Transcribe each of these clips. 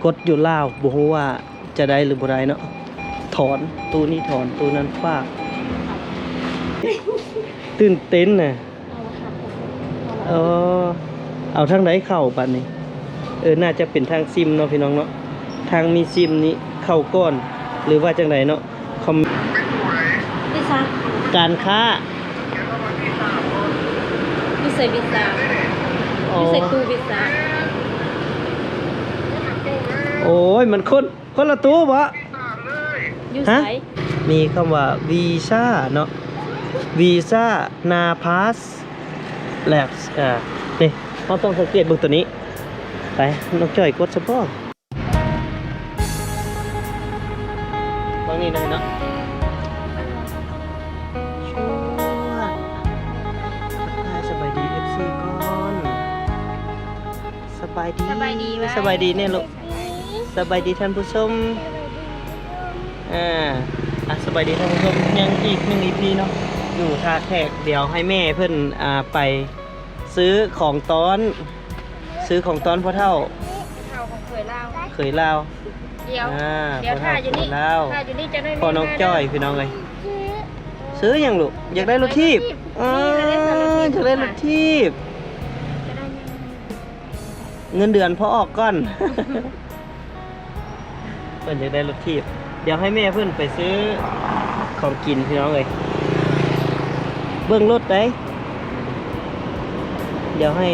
ກົດຢູ່ລາວ ບໍ່ຮູ້ວ່າຈະໄດ້ຫຼືບໍ່ໄດ້ເນາະ. ຖອນ ຕູ້ນີ້ຖອນ ຕູ້ນັ້ນຝາກ. ຕື່ນເຕັ້ນນະ. ເອີ ເອົາທາງໃດເຂົ້າບາດນີ້? ເອີ ໜ້າຈະເປັນທາງຊິມເນາະ ພີ່ນ້ອງເນາະ. ທາງມີຊິມນີ້ເຂົ້າກ່ອນ ຫຼືວ່າຈັ່ງໃດເນາະ? ຄອມ ວິຊາ ການຄ້າ ຢູ່ໃສວິຊາ? ອໍ ຢູ່ໃສຕູ້ວິຊາ? ໂອ້ຍ ມັນຄົນ ຄົນລະຕູ້ບໍ? ຢູ່ໃສ? ຮະ? ມີຄຳວ່າວີຊາເນາະ ວີຊາ ນາພາສ ແລັບ ອ່າ ນີ້ ເຮົາຕ້ອງສັງເກດເບິ່ງໂຕນີ້. ໄປ ນ້ອງຈ້ອຍກົດສະພໍ. ເບິ່ງນີ້ໜ້ອຍເນາະ. ຊວດ ທັກທາຍສະບາຍດີເອັຟຊີກ່ອນ. ສະບາຍດີ ສະບາຍດີ ສະບາຍດີແນ່ລູກ. ສະບາຍດີທ່ານຜູ້ຊົມ. ອ່າ ອ່ະ ສະບາຍດີທ່ານຜູ້ຊົມ. ຍັງອີກໜຶ່ງອີພີເນາະ ຢູ່ທ່າແຂກ. ດຽວໃຫ້ແມ່ເພິ່ນ ອ່າ ໄປຊື້ຂອງຕ້ອນ ຊື້ຂອງຕ້ອນພໍ່ເຖົ້າ ເຖົ້າຂອງເຂີຍລາວ ເຂີຍລາວ. ດຽວ ອ່າ ດຽວຖ້າຢູ່ນີ້ ພໍ່ເຖົ້າເຂີຍລາວ ຖ້າຢູ່ນີ້ຈະໄດ້ ພໍ່ນ້ອງຈ້ອຍ ພີ່ນ້ອງເອີຍ. ຊື້ຫຍັງລູກ? ຢາກໄດ້ລົດຖີບ. ເອີ ຢາກໄດ້ລົດຖີບ ຢາກໄດ້ລົດຖີບ. ຈະໄດ້ຍັງ ເງິນເດືອນພໍອອກກ່ອນ ເພິ່ນຢາກໄດ້ລົດຖີບ. ດຽວໃຫ້ແມ່ເພິ່ນໄປຊື້ຂອງກິນ ພີ່ນ້ອງເອີຍ. ເບິ່ງລົດໃດ ດຽວໃຫ້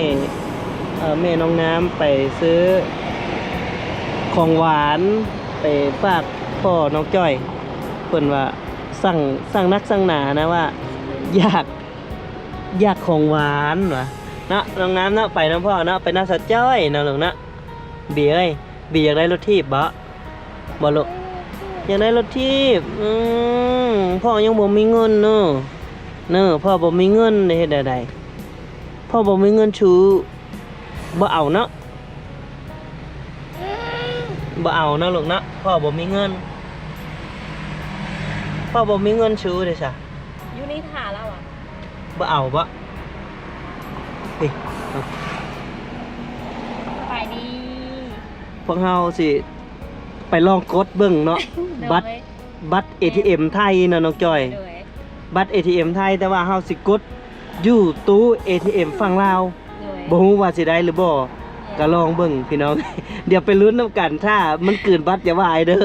ເອີ ແມ່ນ້ອງນ້ຳໄປຊື້ຂອງຫວານ ໄປຝາກພໍ່ນ້ອງຈ້ອຍ. ເພິ່ນວ່າສັ່ງ ສັ່ງໜັກສັ່ງໜານະ ວ່າຢາກ ຢາກຂອງຫວານວ່າ ເນາະ ນ້ອງນ້ຳເນາະ. ໄປນຳພໍ່ເນາະ ໄປນຳສາວຈ້ອຍເນາະລູກເນາະ. ບີເອີຍ ບີຢາກໄດ້ລົດຖີບບໍ? ບໍ່ລູກ? ຢາກໄດ້ລົດຖີບ. ອືມ ພໍ່ຍັງບໍ່ມີເງິນເນາະ ເນາະ ພໍ່ບໍ່ມີເງິນ ໄດ້ເຮັດແນວໃດ? ພໍ່ບໍ່ມີເງິນຊື້ ບໍ່ເອົາເນາະ ບໍ່ເອົາເນາະລູກເນາະ. ພໍ່ບໍ່ມີເງິນ ພໍ່ບໍ່ມີເງິນຊື້ເດ້ຊະ. ຢູ່ນີ້ຖ້າລາວອະ ບໍ່ເອົາບໍ? ເອີຍ ສະບາຍດີ. ພວກເຮົາຊິໄປລອງກົດເບິ່ງເນາະ ໂດຍ ບັດ ບັດເອທີເອັມໄທເນາະນ້ອງຈ້ອຍ. ໂດຍ ບັດເອທີເອັມໄທ ແຕ່ວ່າເຮົາຊິກົດຢູ່ຕູ້ເອທີເອັມຝັ່ງລາວ. ໂດຍ ບໍ່ຮູ້ວ່າຊິໄດ້ຫຼືບໍ່ ໂດຍ ກໍລອງເບິ່ງພີ່ນ້ອງ. ດຽວໄປລຸ້ນນຳກັນ ຖ້າມັນກືນບັດຢ່າວ່າອ້າຍເດີ.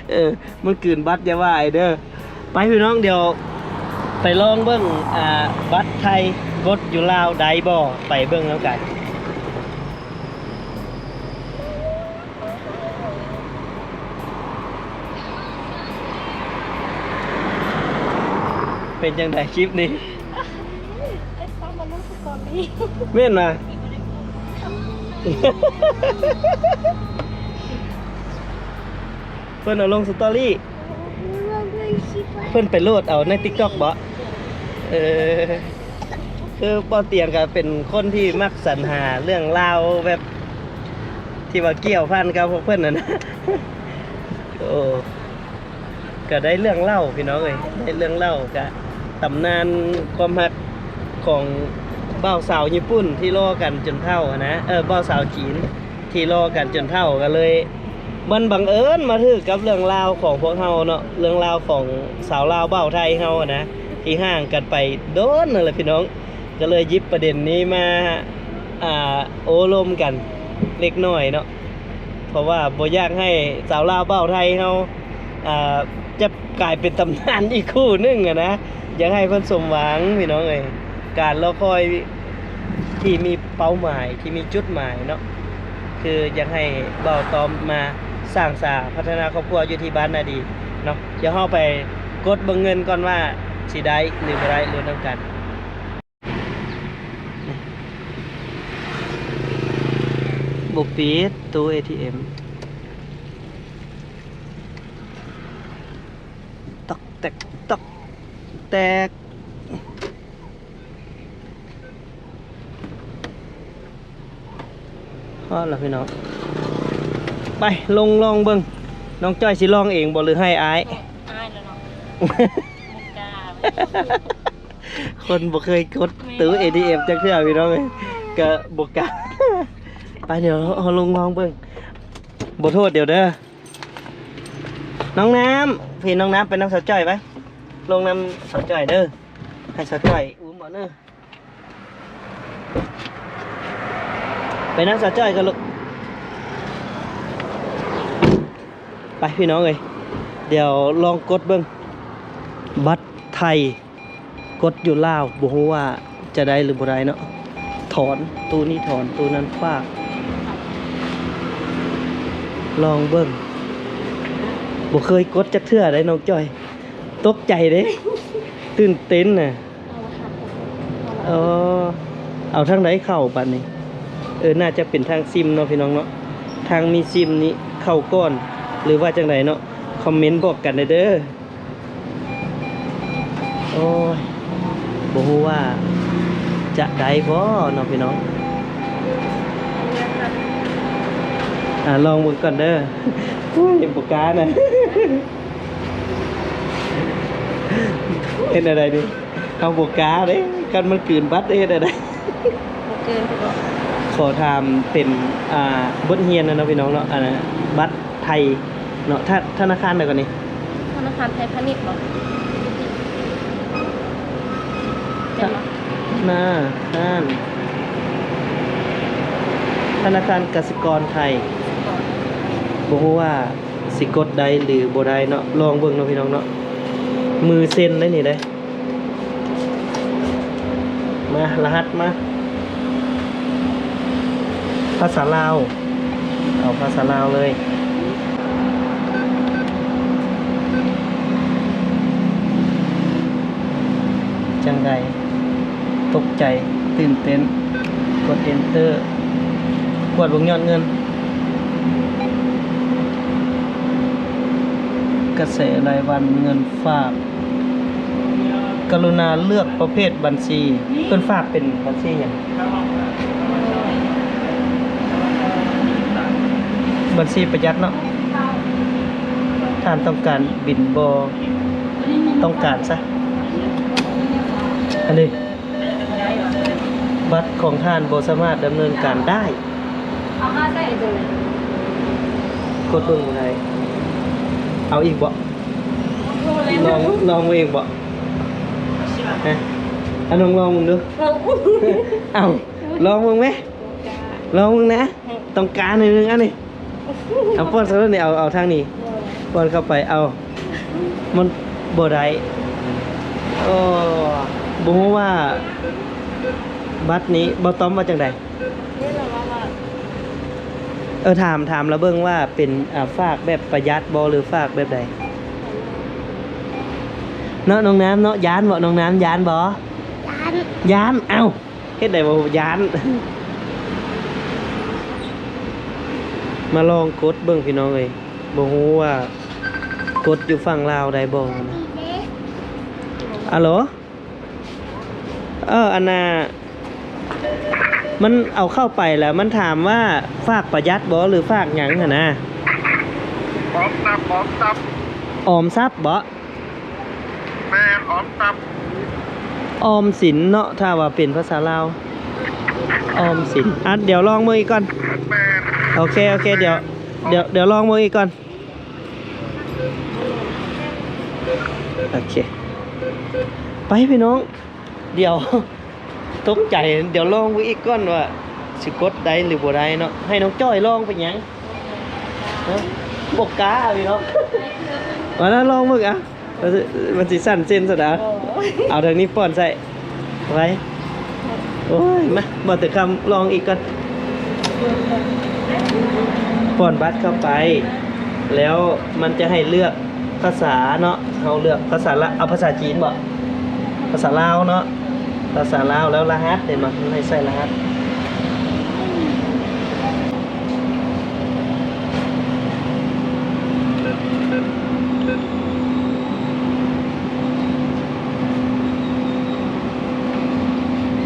ເອີ ມັນກືນບັດຢ່າວ່າອ້າຍເດີ. ໄປພີ່ນ້ອງ ດຽວໄປລອງເບິ່ງ ອ່າ ບັດໄທກົດຢູ່ລາວໄດ້ບໍ່ ໄປເບິ່ງນຳກັນ. ເປັນຈັ່ງໃດຄລິບນີ້? ແມ່ນຫວາ? ເພິ່ນເອົາລົງສະຕໍຣີ ເພິ່ນໄປໂຫຼດເອົາໃນຕິກຕັອກບໍ? ເອີ ຄືບ່າວຕຽງກໍເປັນຄົນທີ່ມັກສັນຫາເລື່ອງລາວແບບທີ່ວ່າກ່ຽວພັນກັບພວກເພິ່ນຫັ້ນນະ. ໂອ້ ກໍໄດ້ເລື່ອງເລົ່າພີ່ນ້ອງເອີຍ ໄດ້ເລື່ອງເລົ່າ ກະຕຳນານຄວາມຮັກຂອງບ່າວສາວຍີ່ປຸ່ນທີ່ລໍກັນຈົນເຖົ້າຫັ້ນນະ ເອີ ບ່າວສາວຈີນທີ່ລໍກັນຈົນເຖົ້າ ກໍເລີຍ ມັນບັງເອີນມາຖືກກັບເລື່ອງລາວຂອງພວກເຮົາເນາະ ເລື່ອງລາວຂອງຊາວລາວບ່າວໄທເຮົາຫັ້ນນະ ທີ່ຫ່າງກັນໄປດົນນັ້ນແຫຼະພີ່ນ້ອງ. ກໍເລີຍຫຍິບປະເດັນນີ້ມາ ອ່າ ໂອ້ລົມກັນເລັກນ້ອຍເນາະ ເພາະວ່າບໍ່ຢາກໃຫ້ຊາວລາວບ່າວໄທເຮົາ ອ່າ ຈະກາຍເປັນຕຳນານອີກຄູ່ໜຶ່ງຫັ້ນນະ. ຢາກໃຫ້ເພິ່ນສົມຫວັງພີ່ນ້ອງເອີຍ ການລໍຄອຍທີ່ມີເປົ້າໝາຍ ທີ່ມີຈຸດໝາຍເນາະ ຄືຢາກໃຫ້ບ່າວຕອມມາສ້າງສາພັດທະນາຄອບຄົວຢູ່ທີ່ບ້ານນາດີເນາະ. ດຽວເຮົາໄປກົດເບິ່ງເງິນກ່ອນວ່າຊິໄດ້ຫຼືບໍ່ໄດ້ ລຸ້ນນຳກັນ. ບໍ່ປິດຕູ້ເອທີເອັມ ຕອກແຕກຕອກແຕກ. ຮອດແລ້ວພີ່ນ້ອງ ໄປລົງລອງເບິ່ງ ນ້ອງຈ້ອຍຊິລອງເອງບໍ່ ຫຼືໃຫ້ອ້າຍ? ອ້າຍແລ້ວເນາະ ບໍ່ກ້າ. ຄົນບໍ່ເຄີຍກົດຕູ້ເອທີເອັມຈັກເທື່ອພີ່ນ້ອງເອີຍ ກະບໍ່ກ້າ. ໄປ ດຽວເຮົາລົງລອງເບິ່ງ. ບໍ່ໂທດດຽວເດີ. ນ້ອງນ້ຳ ເຫັນນ້ອງນ້ຳໄປນຳສາວຈ້ອຍໄປ. ລົງນຳສາວຈ້ອຍເດີ. ໃຫ້ສາວຈ້ອຍອຸ້ມເອົາເດີ. ໄປນຳສາວຈ້ອຍກ່ອນລູກ. ໄປພີ່ນ້ອງເອີຍ. ດຽວລອງກົດເບິ່ງ ບັດໄທ ກົດຢູ່ລາວ ບໍ່ຮູ້ວ່າຈະໄດ້ຫຼືບໍ່ໄດ້ເນາະ. ຖອນ ຕູ້ນີ້ຖອນ ຕູ້ນັ້ນຝາກ. ລອງເບິ່ງ. ບໍ່ເຄີຍກົດຈັກເທື່ອເດ້ນ້ອງຈ້ອຍ. ຕົກໃຈເດ້. ຕື່ນເຕັ້ນນະ. ເອີ ເອົາທາງໃດເຂົ້າບາດນີ້? ເອີ ໜ້າຈະເປັນທາງຊິມເນາະພີ່ນ້ອງເນາະ. ທາງມີຊິມນີ້ເຂົ້າກ່ອນ ຫຼືວ່າຈັ່ງໃດເນາະ? ຄອມເມັນບອກກັນແດ່ເດີ. ໂອ້ຍ ບໍ່ຮູ້ວ່າຈະໄດ້ບໍ່ເນາະພີ່ນ້ອງ. ອ່າ ລອງເບິ່ງກ່ອນເດີ. ໂອ້ຍ ບໍ່ກ້ານະ. ເຮັດແນວໃດດີ? ເຮົາບໍ່ກ້າເດ້ ຄັນມັນກືນບັດເຮັດແນວໃດ? ບໍ່ກືນ. ຂໍຖາມເປັນ ອ່າ ບົດຮຽນນະເນາະພີ່ນ້ອງເນາະ. ອັນ ບັດໄທເນາະ ທະ ທະນາຄານໃດກ່ອນນີ້? ທະນາຄານໄທພານິດບໍ? ແມ່ນບໍ່? ທະນາຄານ ທະນາຄານກະສິກອນໄທ. ບໍ່ຮູ້ວ່າຊິກົດໄດ້ຫຼືບໍ່ໄດ້ເນາະ ລອງເບິ່ງເນາະພີ່ນ້ອງເນາະ. ມືເຊັນໄດ້ນີ້ເດ້. ມາ ລະຫັດມາ ພາສາລາວ ເອົາພາສາລາວເລີຍ. ຈັ່ງໃດ? ຕົກໃຈ ຕື່ນເຕັ້ນ. ກົດ Enter ກວດເບິ່ງຍອດເງິນ. ກະແສລາຍວັນ ເງິນຝາກ. ກະລຸນາເລືອກປະເພດບັນຊີ. ເພິ່ນຝາກເປັນບັນຊີຫຍັງ? ບັນຊີປະຢັດເນາະ. ທ່ານຕ້ອງການບິນບໍ່? ຕ້ອງການຊະ. ອັນນີ້ ບັດຂອງທ່ານບໍ່ສາມາດດຳເນີນການໄດ້. ກົດເບິ່ງບໍ່ໄດ້. ເອົາອີກບໍ? ລອງ ລອງເບິ່ງອີກບໍ? ຮະ? ອາ ລອງ ລອງເບິ່ງດູ. ເອົາ ລອງເບິ່ງແມ. ລອງເບິ່ງນະ. ຕ້ອງການໜ້ອຍໜຶ່ງອັນນີ້. ເອົາ ປ້ອນຊະໂລດນີ້ ເອົາ ເອົາທາງນີ້ ປ້ອນເຂົ້າໄປ. ເອົາ ມັນບໍ່ໄດ້. ໂອ້ ບໍ່ຮູ້ວ່າບັດນີ້ ບໍ່ຕ້ອມວ່າຈັ່ງໃດ? ເອີ ຖາມ ຖາມລາວເບິ່ງວ່າເປັນ ອ່າ ຝາກແບບປະຢັດບໍ່ ຫຼືຝາກແບບໃດເນາະ ນ້ອງນ້ຳເນາະ. ຢ້ານບໍ່ ນ້ອງນ້ຳ ຢ້ານບໍ່? ຢ້ານ ຢ້ານ. ເອົ້າ ເຮັດໃດບໍ່ຢ້ານ. ມາລອງກົດເບິ່ງພີ່ນ້ອງເອີຍ ບໍ່ຮູ້ວ່າກົດຢູ່ຝັ່ງລາວໄດ້ບໍ່ນະ. ອາໂຫຼ ເອີ ອັນນ່າ ມັນເອົາເຂົ້າໄປແລ້ວ ມັນຖາມວ່າຝາກປະຢັດບໍ່ ຫຼືຝາກຫຍັງຫັ້ນນະ? ອອມຊັບ ອອມຊັບ. ອອມຊັບບໍ? ແມ່ນ ອອມຊັບ ອອມສິນເນາະ ຖ້າວ່າເປັນພາສາລາວ ອອມສິນ. ອ່ະ ດຽວລອງເບິ່ງອີກກ່ອນ. ແມ່ນ ໂອເຄ ໂອເຄ ດຽວ ດຽວ ດຽວລອງເບິ່ງອີກກ່ອນ. ໂອເຄ ໄປພີ່ນ້ອງ ດຽວ ຕົກໃຈ ດຽວລອງເບິ່ງອີກກ່ອນວ່າຊິກົດໄດ້ຫຼືບໍ່ໄດ້ເນາະ. ໃຫ້ນ້ອງຈ້ອຍລອງເປັນຫຍັງ? ຮະ? ບໍ່ກ້າພີ່ນ້ອງ. ວ່າລະລອງເບິ່ງອະ ມັນຊິ ມັນຊິສັ່ນເສັ້ນຊັ້ນນະ. ເອົາທາງນີ້ປ້ອນໃສ່ ໄວ້. ໂອ້ຍ ມາ ບໍ່ເຕີຄຳລອງອີກກ່ອນ. ປ້ອນບັດເຂົ້າໄປ ແລ້ວມັນຈະໃຫ້ເລືອກ ພາສາເນາະ ເຮົາເລືອກພາສາລາ ເອົາພາສາຈີນບໍ? ພາສາລາວເນາະ ພາສາລາວ ແລ້ວລະຫັດເຫັນບໍ່? ມັນໃຫ້ໃສ່ລະຫັດ.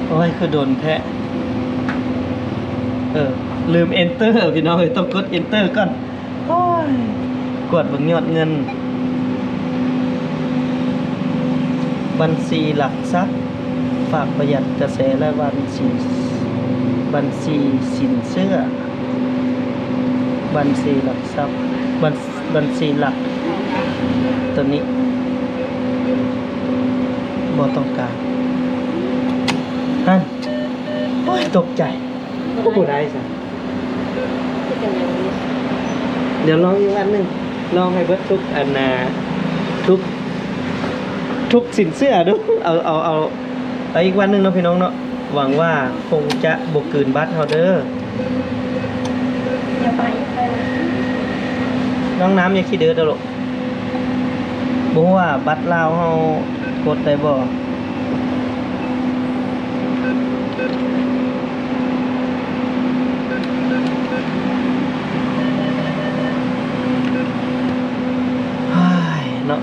ໂອ້ຍ ຄືດົນແທ້. ເອີ ລືມ Enter ພີ່ນ້ອງເອີຍ ຕ້ອງກົດ Enter ກ່ອນ. ໂອ້ຍ ກວດເບິ່ງຍອດເງິນ ບັນຊີຫຼັກຊັບ ຝາກປະຢັດ ກະແສລາຍວັນ ສິນ ບັນຊີສິນເຊື່ອ ບັນຊີຫຼັກຊັບ ບັນ ບັນຊີຫຼັກ ໂຕນີ້ບໍ່ຕ້ອງການ. ຫັ້ນ ໂອ້ຍ ຕົກໃຈ ບໍ່ໄດ້ຊະ. ດຽວລອງອີກວັນໜຶ່ງ ລອງໃຫ້ເບິດທຸກອັນນາ ທຸກ ທຸກສິນເຊື່ອດູ. ເອົາ ເອົາ ເອົາ ເອົາອີກວັນໜຶ່ງເນາະ ພີ່ນ້ອງເນາະ. ຫວັງວ່າຄົງຈະບໍ່ກືນບັດເຮົາເດີ. ນ້ອງນ້ຳຢ່າຂີ້ດື້ເດີລູກ. ບໍ່ຮູ້ວ່າບັດລາວເຮົາກົດໄດ້ບໍ່? ເຮີ້ຍ ເນາະ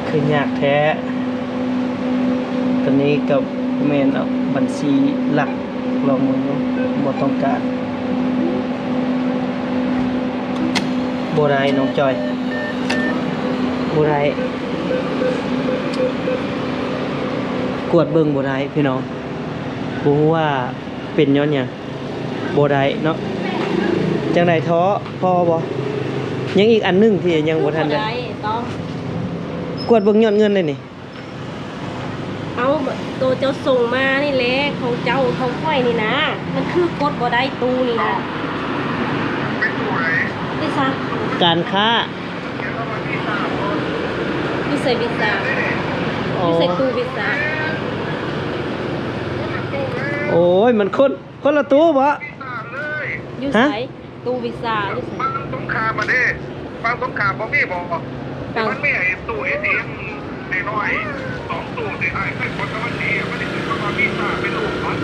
ຄືຍາກແທ້. ໂຕນີ້ກໍແມ່ນ ເອົາ ບັນຊີຫຼັກ ລອງເບິ່ງເນາະ ບໍ່ຕ້ອງການ. ບໍ່ໄດ້ນ້ອງຈ້ອຍ ບໍ່ໄດ້ ກວດເບິ່ງບໍ່ໄດ້ພີ່ນ້ອງ. ບໍ່ຮູ້ວ່າເປັນຍ້ອນຫຍັງ ບໍ່ໄດ້ເນາະ. ຈັ່ງໃດ ທໍ້ພໍບໍ່? ຍັງອີກອັນໜຶ່ງທີ່ຍັງບໍ່ທັນໄດ້ ບໍ່ໄດ້ຕ້ອງ ກວດເບິ່ງຍອດເງິນໄດ້ນີ້. ເອົາ ໂຕເຈົ້າສົ່ງມານີ້ແຫຼະ ຂອງເຈົ້າ ຂອງຂ້ອຍນີ້ນະ ມັນຄືກົດບໍ່ໄດ້ຕູ້ນີ້ນະ. ເປັນຕູ້ໃດ? ວິຊາ ການຄ້າ. ຢູ່ໃສວິຊາ? ອໍ ຢູ່ໃສຕູ້ວິຊາ? ໂອ້ຍ ມັນຄົນ ຄົນລະຕູ້ບໍ? ຢູ່ໃສ? ຕູ້ວິຊາຢູ່ໃສ? ຝັ່ງສົງຄາມມາເດ້ ຝັ່ງສົງຄາມບໍ່ມີບໍ? ຝັ່ງ ມັນມີໄອ້ຕູ້ເອທີເອັມນ້ອຍໆ ສອງຕູ້ທີ່ອ້າຍເຄີຍກົດກັບມັນນີ້ ມັນຊິຂຶ້ນຄຳວ່າວີຊາເປັນຮູບບັດ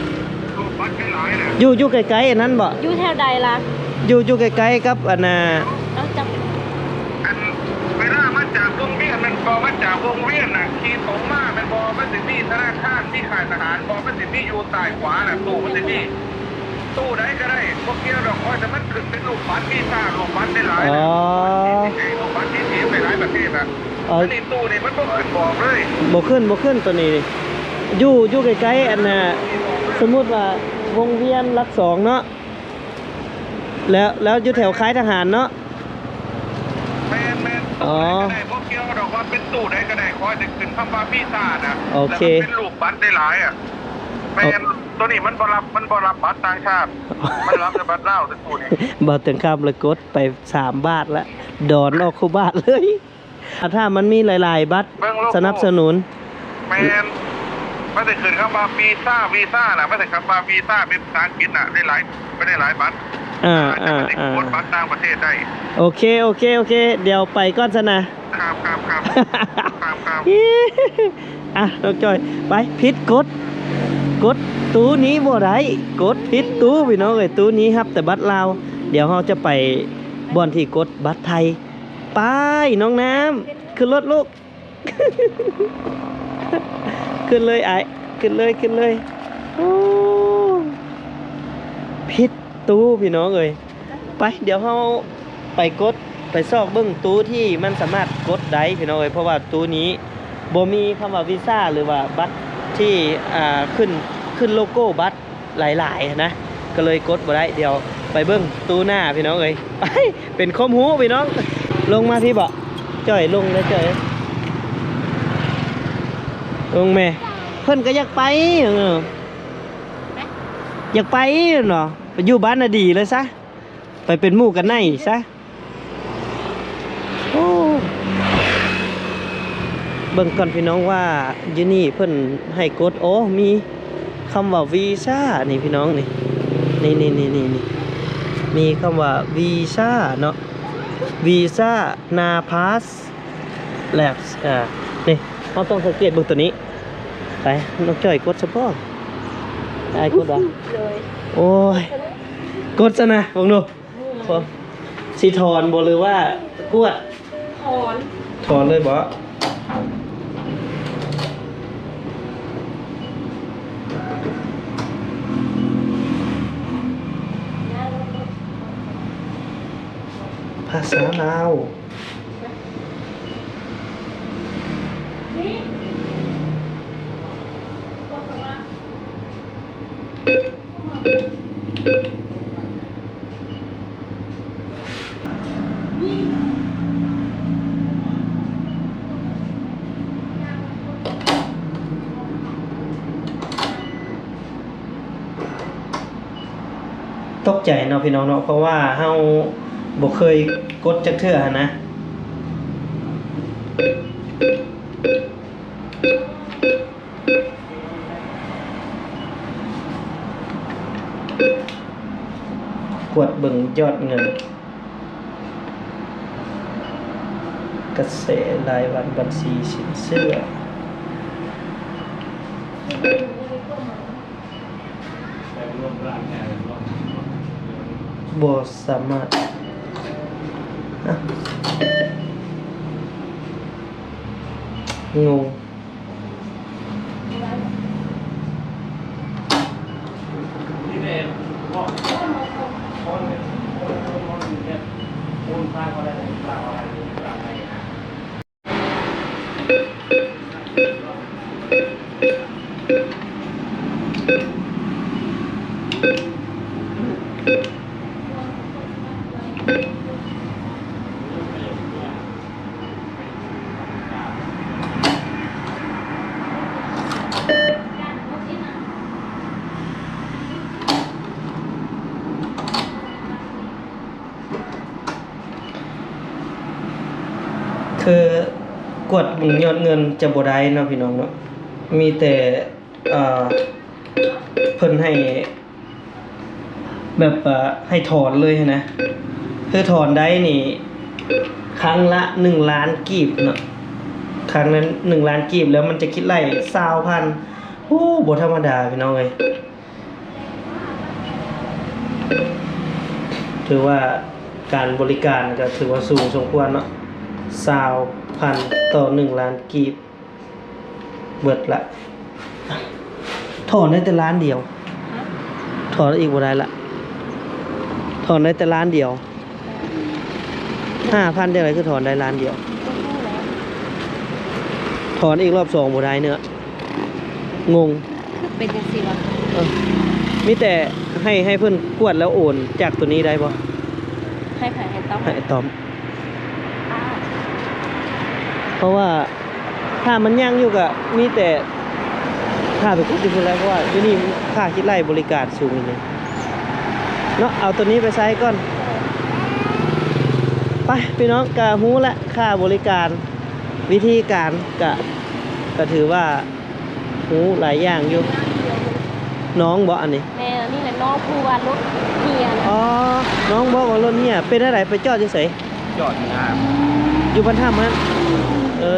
ຮູບບັດຫຼາຍໆນະ. ຢູ່ ຢູ່ໃກ້ໆອັນນັ້ນບໍ? ຢູ່ແຖວໃດລະ? ຢູ່ ຢູ່ໃກ້ໆກັບອັນນ່າ ເອົາຈັບ ອັນເວລາມາຈາກວົງວຽນແມ່ນບໍ່? ມາຈາກວົງວຽນນະ ຂີ່ຕົງມາແມ່ນບໍ່? ມັນຊິມີທະນາຄານ ມີຄ້າຍທະຫານບໍ່? ມັນຊິມີຢູ່ຊ້າຍຂວານະ ຕູ້ມັນຊິມີ. ຕູ້ໃດກໍໄດ້ ບໍ່ກ່ຽວດອກ ຂໍແຕ່ມັນຂຶ້ນເປັນຮູບບັດວີຊາ ຮູບບັດຫຼາຍໆ ອໍ ຮູບບັດເອທີເອັມຫຼາຍໆປະເທດນະ. ເອີ ອັນນີ້ຕູ້ນີ້ມັນບໍ່ຂຶ້ນບອກເລີຍ ບໍ່ຂຶ້ນ ບໍ່ຂຶ້ນໂຕນີ້. ຢູ່ ຢູ່ໃກ້ໆອັນນ່າ ສົມມຸດວ່າວົງວຽນຫຼັກສອງເນາະ ແລ້ວ ແລ້ວຢູ່ແຖວຄ້າຍທະຫານເນາະ. ແມ່ນໆ ຕູ້ໃດກໍໄດ້ ອໍ ບໍ່ກ່ຽວດອກວ່າເປັນຕູ້ໃດກໍໄດ້ ຂໍໃຫ້ໄດ້ຂຶ້ນຄຳວ່າວີຊານະ. ໂອເຄ ແລ້ວມັນເປັນຮູບບັດຫຼາຍໆອະ. ແມ່ນ ໂຕນີ້ມັນບໍ່ຮັບ ມັນບໍ່ຮັບບັດຕ່າງຊາດ ມັນຮັບແຕ່ບັດລາວແຕ່ຕູ້ນີ້. ບ່າວເຕີງຄຳລະກົດໄປສາມບາດລະ ດອນອອກຄູ່ບາດເລີຍ. ຖ້າ ຖ້າມັນມີຫຼາຍໆບັດ ເບິ່ງໂລໂກ້ ສະໜັບສະໜູນ ແມ່ນ ມັນຊິຂຶ້ນຄຳວ່າວີຊາ ວີຊານະ ມັນຊິຄຳວ່າວີຊາເປັນພາສາອັງກິດນະ ໄດ້ຫຼາຍ ໄດ້ຫຼາຍບັດ. ອ່າ ອ່າ ອ່າ ມັນຊິກົດບັດຕ່າງປະເທດໄດ້. ໂອເຄ ໂອເຄ ໂອເຄ ດຽວໄປກ່ອນຊັ້ນນະ. ຄັບ ຄັບ ຄັບ ຄັບ ຄັບ ອ່ະ ນ້ອງຈ້ອຍ ໄປ ຜິດກົດ ກົດຕູ້ນີ້ບໍ່ໄດ້ ກົດຜິດຕູ້ພີ່ນ້ອງເອີຍ. ຕູ້ນີ້ຮັບແຕ່ບັດລາວ. ດຽວເຮົາຈະໄປບ່ອນທີ່ກົດບັດໄທ. ໄປ ນ້ອງນ້ຳ ຂຶ້ນລົດລູກ ຂຶ້ນເລີຍອ້າຍ ຂຶ້ນເລີຍ ຂຶ້ນເລີຍ. ໂອ້ ຜິດຕູ້ພີ່ນ້ອງເອີຍ. ໄປ ດຽວເຮົາໄປກົດ ໄປຊອກເບິ່ງຕູ້ທີ່ມັນສາມາດກົດໄດ້ພີ່ນ້ອງເອີຍ ເພາະວ່າຕູ້ນີ້ບໍ່ມີຄຳວ່າວີຊາ ຫຼືວ່າບັດທີ່ ອ່າ ຂຶ້ນ ຂຶ້ນໂລໂກ້ບັດ ຫຼາຍໆຫັ້ນນະ ກໍເລີຍກົດບໍ່ໄດ້. ດຽວໄປເບິ່ງຕູ້ໜ້າພີ່ນ້ອງເອີຍ. ໄປ ເປັນຄວາມຮູ້ພີ່ນ້ອງ. ລົງມາພີ້ເບາະ ຈ້ອຍ ລົງເດີຈ້ອຍ ລົງແມ່. ເພິ່ນກໍຢາກໄປ ເອີ ຢາກໄປເນາະ ໄປຢູ່ບ້ານນາດີເລີຍຊະ ໄປເປັນໝູ່ກັນໄນຊະ. ໂອ້ ເບິ່ງກ່ອນພີ່ນ້ອງວ່າຢູ່ນີ້ເພິ່ນໃຫ້ກົດ ໂອ້ ມີຄຳວ່າວີຊານີ້ພີ່ນ້ອງນີ້ ນີ້ໆໆ ມີຄຳວ່າວີຊາເນາະ ວີຊານາພາສ ແລ້ວ ເອີ ນີ້ ເຮົາຕ້ອງສັງເກດເບິ່ງໂຕນີ້. ໄປ ນ້ອງຈ້ອຍກົດຊະບໍ່? ອ້າຍກົດບໍ່? ໂດຍ ໂອ້ຍ ກົດຊະນະ ເບິ່ງດູ. ຊິຖອນບໍ່ ຫຼືວ່າກວດ? ຖອນ ຖອນເລີຍບໍ່? ພາສາລາວ. ເ ໃຈເນາະພີ່ນ້ອງເນາະ ເພາະວ່າເຮົາບໍ່ເຄີຍກົດຈັກເທື່ອຫັ້ນນະ. ກວດເບິ່ງຍອດເງິນ ກະແສລາຍວັນ ບັນຊີສິນເຊື່ອ ບໍ່ສາມາດ ອະ ງົງ. ຄືກວດເບິ່ງຍອດເງິນຈະບໍ່ໄດ້ເນາະ ພີ່ນ້ອງເນາະ ມີແຕ່ ເອີ ເພິ່ນໃຫ້ແບບ ເອີ ໃຫ້ຖອນເລີຍຫັ້ນນະ ຄືຖອນໄດ້ນີ້ ຄັ້ງລະໜຶ່ງລ້ານກີບເນາະ ຄັ້ງລະໜຶ່ງລ້ານກີບ ແລ້ວມັນຈະຄິດໄລ່ຊາວພັນ. ໂອ້ ບໍ່ທຳມະດາ ພີ່ນ້ອງເອີຍ. ຖືວ່າການບໍລິການກໍຖືວ່າສູງສົມຄວນເນາະ ຊາວພັນຕໍ່ໜຶ່ງລ້ານກີບ ເບິດລະ ຖອນໄດ້ແຕ່ລ້ານດຽວ ຖອນອີກບໍ່ໄດ້ລະ ຖອນໄດ້ແຕ່ລ້ານດຽວ. ຫ້າພັນຈັ່ງໃດຄືຖອນໄດ້ລ້ານດຽວ ຖອນອີກລອບສອງບໍ່ໄດ້ເນາະ ງົງ ຄືເປັນຈັ່ງຊີ້ວະ ເອີ ມີແຕ່ໃຫ້ ໃຫ້ເພິ່ນກວດແລ້ວໂອນຈາກໂຕນີ້ໄດ້ບໍ່ ໃຫ້ໃຜ ໃຫ້ຕ້ອມ ໃຫ້ອ້າຍຕ້ອມ ເພາະວ່າ ຖ້າມັນຍັງຢູ່ກະມີແຕ່ຖ້າໄປກົດຢູ່ພຸ້ນແຫຼະ ເພາະວ່າຢູ່ນີ້ຄ່າຄິດໄລ່ບໍລິການສູງອີ່ຫຼີເນາະ ເອົາໂຕນີ້ໄປໃຊ້ກ່ອນ ໄປພີ່ນ້ອງ ກະຮູ້ລະຄ່າບໍລິການ ວິທີການກະ ກະຖືວ່າຮູ້ຫຼາຍຢ່າງຢູ່ ນ້ອງບໍອັນນີ້ ແມ່ນ ອັນນີ້ແຫຼະນ້ອງຜູ້ວ່າລົດເຮຍນະ ອໍ ນ້ອງບອກວ່າລົດເຮຍ ເປັນແນວໃດ ໄປຈອດຢູ່ໃສ? ຈອດຢູ່ນະ ຢູ່ບ້ານຖ້ຳຫັ້ນ ເອີ